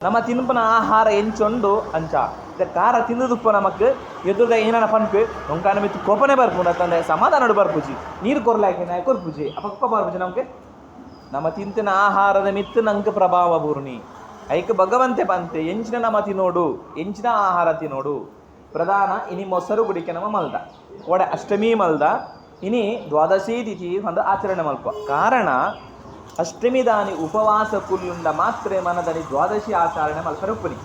ನಮ್ಮ ತಿನ್ಪನ ಆಹಾರ ಎಂಚೊಂಡು ಅಂಚ ಖಾರ ತಿಂದುದುಪ್ಪ ನಮಕ್ ಎದುರುದ ಏನನ ಪನ್ಪೆ ಒಂಕಾನ ಮಿತ್ತು ಕೋಪನೆ ಬರ್ಪುಂಡು ಅತ್ತಂದೆ ಸಮಾಧಾನಡು ಬರ್ಪುಜಿ ನೀರು ಕೊರ್ಲಾಕಿನ ಕೊರ್ಪುಜಿ ಅಪಕ್ಕ ಬರ್ಪುಜಿ ನಮ್ಗೆ ನಮ್ಮ ತಿಂತಿನ ಆಹಾರದ ಮಿತ್ತು ನಂಗೆ ಪ್ರಭಾವ ಬೂರ್ಣಿ ಐಕ್ ಭಗವಂತೆ ಪಂತೆ ಎಂಚಿನ ನಮ ತಿನ್ನೋಡು ಎಂಚಿನ ಆಹಾರ ತಿನ್ನೋಡು ಪ್ರಧಾನ ಇನಿ ಮೊಸರು ಗುಡಿಕೆ ನಮ್ಮ ಮಲ್ದ ಒಡೆ ಅಷ್ಟಮಿ ಮಲ್ದ ಇನಿ ದ್ವಾದಶಿ ತಿಥಿ ಒಂದು ಆಚರಣೆ ಮಲ್ಪ ಕಾರಣ ಅಷ್ಟಮಿ ದಾನಿ ಉಪವಾಸ ಕುಲ್ಲುಂಡ ಮಾತ್ರೆ ಮನದನಿ ದ್ವಾದಶಿ ಆಚರಣೆ ಮಲ್ಪರುಪ್ಪನಿ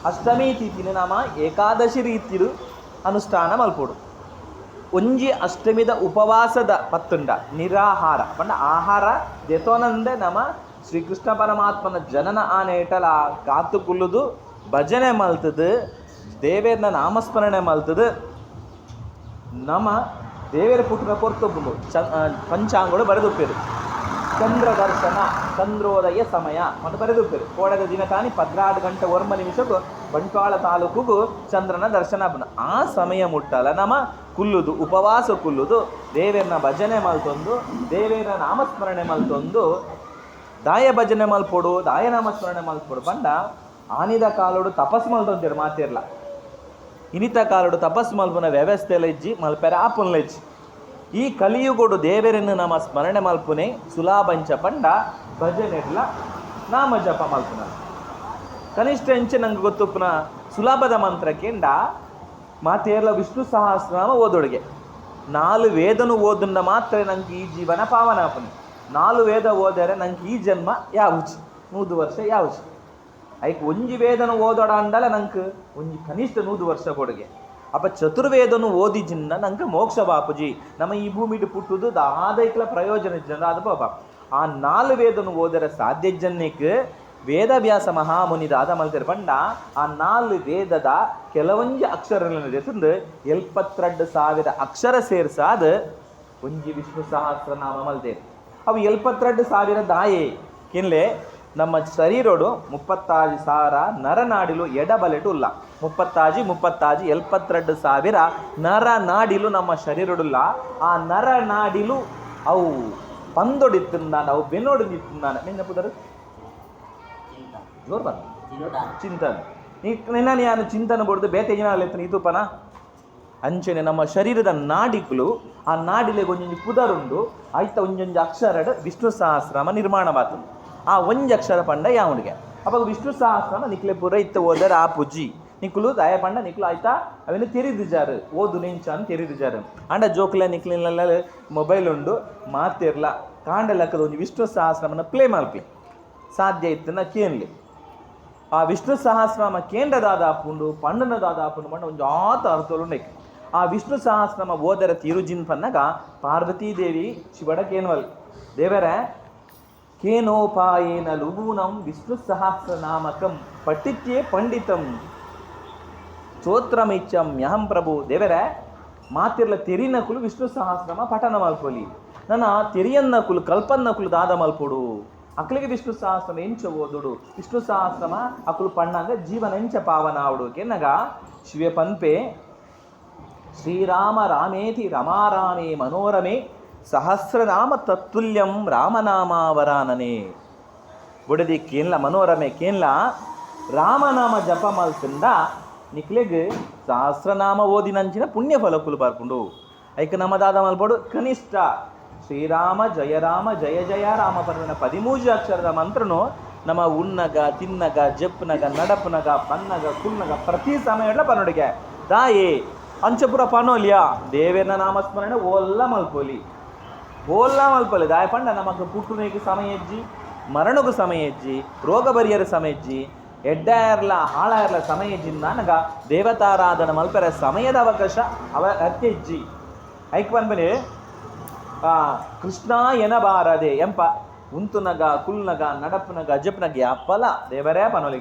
ಅಷ್ಟಮಿ ತಿಥಿನ ನಾಮ ಏಕಾದಶಿ ರೀತಿಲು ಅನುಷ್ಠಾನ ಮಲ್ಪೋಡು ಒಂಜಿ ಅಷ್ಟಮಿದ ಉಪವಾಸದ ಪತ್ತುಂಡ ನಿರಾಹಾರ ಪಂಡ ಆಹಾರ ದೆತೋನಂದೆ ನಮ ಶ್ರೀಕೃಷ್ಣ ಪರಮಾತ್ಮನ ಜನನ ಆನೇಟಲ ಕಾತು ಕುಲ್ಲುದು ಭಜನೆ ಮಲ್ತದು ದೇವೇರ್ನ ನಾಮಸ್ಮರಣೆ ಮಲ್ತದು ನಮ ದೇವೇರ ಪುಟ್ಟನ ಪೊರ್ತೊಬ್ಬುಂಡು ಪಂಚಾಂಗಗಳು ಬರೆದುಪ್ಪೇರು ಚಂದ್ರ ದರ್ಶನ ಚಂದ್ರೋದಯ ಸಮಯ ಮತ್ತು ಬರೆದುಪ್ಪೇರು ಕೋಡದ ದಿನ ತಾನಿ 14 ಗಂಟೆ 9 ನಿಮಿಷಕ್ಕೂ ಬಂಟ್ವಾಳ ತಾಲೂಕುಗೂ ಚಂದ್ರನ ದರ್ಶನ ಆ ಸಮಯ ಮುಟ್ಟಲ ನಮ ಕುಲ್ಲುದು ಉಪವಾಸ ಕುಲ್ಲುದು ದೇವೇರ್ನ ಭಜನೆ ಮಲ್ತೊಂದು ದೇವೇರ್ನ ನಾಮಸ್ಮರಣೆ ಮಲ್ತೊಂದು ದಾಯ ಭಜನೆ ಮಲ್ಪೊಡು ದಾಯ ನಾಮಸ್ಮರಣೆ ಮಲ್ಪೊಡು ಪಂಡ ಆನಿದ ಕಾಲೋಡು ತಪಸ್ ಮಲ್ತೊಂತೀರು ಮಾತಿರ್ಲ ಇನಿತ ಕಾಲೋಡು ತಪಸ್ ಮಲ್ಪುನ ವ್ಯವಸ್ಥೆ ಇಜ್ಜಿ ಮಲ್ಪೆರ ಆಪುನ್ಲೆಜ್ಜಿ ಈ ಕಲಿಯುಗೊಡು ದೇವರನ್ನು ನಮ್ಮ ಸ್ಮರಣೆ ಮಲ್ಪುನೆ ಸುಲಾಭಂಚ ಪಂಡ ಭಜನೆಡ್ಲ ನಾಮ ಜಪ ಮಲ್ಪುನ ಕನಿಷ್ಠ ಎಂಚೆ ನಂಗೆ ಗೊತ್ತುಪ್ಪುನ ಸುಲಭದ ಮಂತ್ರಕ್ಕೆಂಡ ಮಾತೇರ್ಲ ವಿಷ್ಣು ಸಹಸ್ರನಾಮ ಓದೊಡುಗೆ 4 ವೇದನು ಓದುಂಡ ಮಾತ್ರ ನಂಗೆ ಈ ಜೀವನ ಪಾವನಾಪನೆ 4 ವೇದ ಓದರೆ ನಂಗೆ ಈ ಜನ್ಮ ಯಾವುಚಿ 100 ವರ್ಷ ಯಾವುಚಿ ಐಕ್ ಒಂಜಿ ವೇದನು ಓದೋಡ ಅಂದಲ ನಂಗೆ ಒಂಜಿ ಕನಿಷ್ಠ 100 ವರ್ಷ ಕೊಡುಗೆ ಅಪ್ಪ ಚತುರ್ವೇದನು ಓದಿ ಜಿನ್ನ ನಂಗೆ ಮೋಕ್ಷ ಬಾಪುಜಿ ನಮ್ಮ ಈ ಭೂಮಿಡು ಪುಟ್ಟುದು ದಾದೈಕ್ಲ ಪ್ರಯೋಜನ ಜನ ಅದು ಪಾಪ ಆ 4 ವೇದನು ಓದರ ಸಾಧ್ಯ ಜನ್ನಿಕ್ ವೇದವ್ಯಾಸ ಮಹಾಮುನಿ ದಾದ ಮಲ್ತಿರ್ ಪಂಡ ಆ 4 ವೇದದ ಕೆಲವೊಂಜಿ ಅಕ್ಷರಗಳನ್ನು ತಂದು 72,000 ಅಕ್ಷರ ಸೇರ್ಸಾದ ಒಂಜಿ ವಿಷ್ಣು ಸಹಸ್ರನಾಮ ಮಲ್ತೇರು ಅವು 72,000 ದಾಯೆ ಕಿನ್ಲೆ ನಮ್ಮ ಶರೀರೋಡು 36,000 ನರನಾಡಿಲು ಎಡಬಲೆಟು ಉಲ್ಲ 36 36 72,000 ನರನಾಡಿಲು ನಮ್ಮ ಶರೀರೋಡುಲ್ಲ ಆ ನರನಾಡಿಲು ಅವು ಪಂದೊಡಿತ್ತಿಂದಾನ ಅವು ಬೆನ್ನೋಡು ನಿತ್ತಿಂದಾನ ಮೆನ್ನ ಪುದರು ಜೋರ್ ಬರ್ ಚಿಂತನ ನಿನ್ನ ನಾನು ಚಿಂತನೆ ಬಡ್ದು ಬೇತೆ ಏನಾಗಲಿ ಇತುಪನ ಅಂಚನೆ ನಮ್ಮ ಶರೀರದ ನಾಡಿಗಳು ಆ ನಾಡಿಲೆಗೆ ಒಂಜೊಂಜಿ ಪುದರುಂಡು ಆಯ್ತ ಒಂಜೊಂಜಿ ಅಕ್ಷರಡು ವಿಷ್ಣು ಸಹಸ್ರನಾಮ ನಿರ್ಮಾಣವಾತು ಆ ಒಂಜಿ ಅಕ್ಷರ ಪಂಡ ಯಾವನಿಗೆ ಅವಾಗ ವಿಷ್ಣು ಸಹಸ್ರನಾಮ ನಿಕ್ಲೆ ಪೂರ ಇತ್ತ ಓದರ ಆ ಪುಜ್ಜಿ ನಿಕ್ಲು ದಯ ಪಂಡ ನಿಕ್ಲು ಆಯ್ತಾ ಅವೆಲ್ಲ ತೆರಿದಿಜಾರು ಓದು ನೆಂಚ ಅಂತ ತೆರಿದಿಜಾರು ಅಂಡ ಜೋಕ್ಲೆ ನಿಕ್ಲಿನ ಮೊಬೈಲ್ ಉಂಡು ಮಾತಿರ್ಲ ಕಾಂಡ ಲೆಕ್ಕದ ಒಂಜಿ ವಿಷ್ಣು ಸಹಸ್ರನಾಮನ ಪ್ಲೇ ಮಲ್ಪಿ ಸಾಧ್ಯ ಇತ್ತನ ಕೇನ್ಲಿ ಆ ವಿಷ್ಣು ಸಹಸ್ರನಾಮ ಕೇಂದ್ರ ದಾದಾಪುಂಡು ಪಂಡನ ದಾದಾಪುಂಡು ಪಂಡ ಒಂಜಿ ಆತ ಅರ್ಥಲು ಆ ವಿಷ್ಣು ಸಹಸ್ರನಾಮ ಓದರ ತಿರುಜಿನ್ ಪನ್ನಗ ಪಾರ್ವತೀದೇವಿ ಶಿವಡ ಕೇನ್ವಲ್ ದೇವರ ಕೇನೋಪಾಯೇನ ಲುಬೂನಂ ವಿಷ್ಣು ಸಹಸ್ರನಾಮಕಂ ಪಠಿತ್ಯೇ ಪಂಡಿತಂ ಸ್ತೋತ್ರಮಿಚ್ಚಂ ಯಹಂ ಪ್ರಭು ದೇವರ ಮಾತಿರ್ಲ ತೆರಿನಕುಲು ವಿಷ್ಣು ಸಹಸ್ರನಾಮ ಪಠನ ಮಲ್ಪೊಲಿ ನನ್ನ ತೆರಿಯನ್ನಕುಲು ಕಲ್ಪನ್ನಕುಲು ದಾದ ಮಲ್ಪೊಡು ಅಕ್ಲಿಗೆ ವಿಷ್ಣು ಸಹಸ್ರಮ ಎಂಚ ಓದುಡು ವಿಷ್ಣು ಸಹಸ್ರಮ ಅಕುಲು ಪಣ್ಣಂಗ ಜೀವನ ಎಂಚ ಪಾವನಾವುಡು ಕೆನ್ನಗ ಶಿವೆ ಪನ್ಪೆ ಶ್ರೀರಾಮ ರಾಮೇತಿ ರಮಾರಾಮೇ ಮನೋರಮೆ ಸಹಸ್ರನಾಮ ತತ್ತುಲ್ಯಂ ರಾಮನಾಮಾವರಾನನೆ ಬುಡದಿ ಕೇನ್ಲ ಮನೋರಮೆ ಕೇನ್ಲ ರಾಮನಾಮ ಜಪ ಮಲ್ತಿಂದ ನಿಕ್ಲೆಗ್ ಸಹಸ್ರನಾಮ ಓದಿನಂಚಿನ ಪುಣ್ಯ ಫಲಕುಲು ಬರ್ಪುಂಡು ಐಕ ನಮ್ಮ ದಾದ ಮಲ್ಪಡು ಕನಿಷ್ಠ ಶ್ರೀರಾಮ ಜಯ ರಾಮ ಜಯ ಜಯ ರಾಮ ಪರ್ವನ 13 ಅಕ್ಷರದ ಮಂತ್ರನು ನಮ್ಮ ಉನ್ನಗ ತಿನ್ನಗ ಜಪ್ನಗ ನಡಪನಗ ಪನ್ನಗ ಕುನ್ನಗ ಪ್ರತಿ ಸಮಯ ಪನ್ನೊಡಿಗೆ ದಾಯೇ ಅಂಚಪುರ ಪನೋಲಿಯಾ ದೇವೇನ ನಾಮಸ್ಮರಣೆ ಓಲ್ಲ ಮಲ್ಪೊಲಿ ಓಲ್ಲ ಮಲ್ಪೊಲಿ ದಾಯ ಪಂಡ ನಮಕ್ ಪುಟ್ಟುನೇಗೆ ಸಮಯ ಹೆಜ್ಜಿ ಮರಣಗೂ ಸಮಯ ಹೆಜ್ಜಿ ರೋಗ ಬರಿಯರ ಸಮಯ ಹೆಜ್ಜಿ ಎಡ್ಡಾಯರ್ಲ ಹಾಳಾಯರ್ಲ ಸಮಯ ಹೆಜ್ಜಿಂದ ನನಗ ದೇವತಾರಾಧನ ಮಲ್ಪೆರ ಸಮಯದ ಅವಕಾಶ ಅವ ಅತ್ಯಜ್ಜಿ ಐಕ್ ಪನ್ಪನೆ ಕೃಷ್ಣ ಎನಬಾರದೆ ಎಂಪ ಉಂತುನಗ ಕುಲ್ನಗ ನಡಪುನಗ ಜಪ್ನಗ ಯಪ್ಪಲ ದೇವರೇ ಪನೊಲಿ.